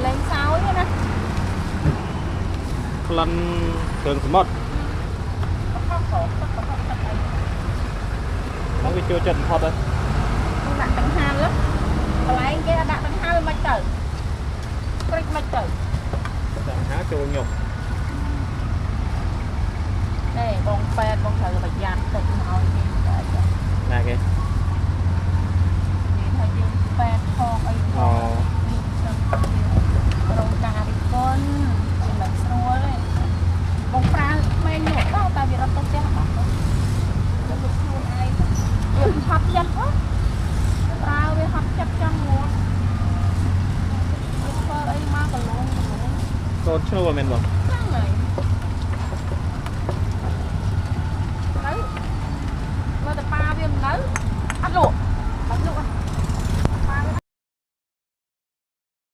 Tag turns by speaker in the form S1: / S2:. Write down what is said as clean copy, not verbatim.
S1: លេងសើចណា
S2: ក្លិនគ្រឿងសមុទ្រ
S1: កុហកទឹកកុហកទឹកអី
S2: មកវាចូលចិត្តបំផុតហើយ
S1: ដាក់តង្ហាលកន្លែងគេដាក់តង្ហាលមិនទៅព្រិចមិនទៅ
S2: តង្ហាលចូលញុក
S1: ទេបងពេទ្យបងត្រូវប្រយ័ត្នតិចមកឲ្យគេទៅ
S2: ណាគេ
S1: និយាយថាយើងពេទ្យផងអីផងរងការរិះគន់វាមិនស្រួលទេបងប្រើក្មេងនោះដល់តែវារត់ទៅផ្ទះអត់ទៅខ្លួនឯងវាហត់ចិត្តហ៎ប្រើវាហត់ចិត្តចង់ងាប់វាធ្វើអីមកកលងកលង
S2: កូនឈ្នួលមែនបង?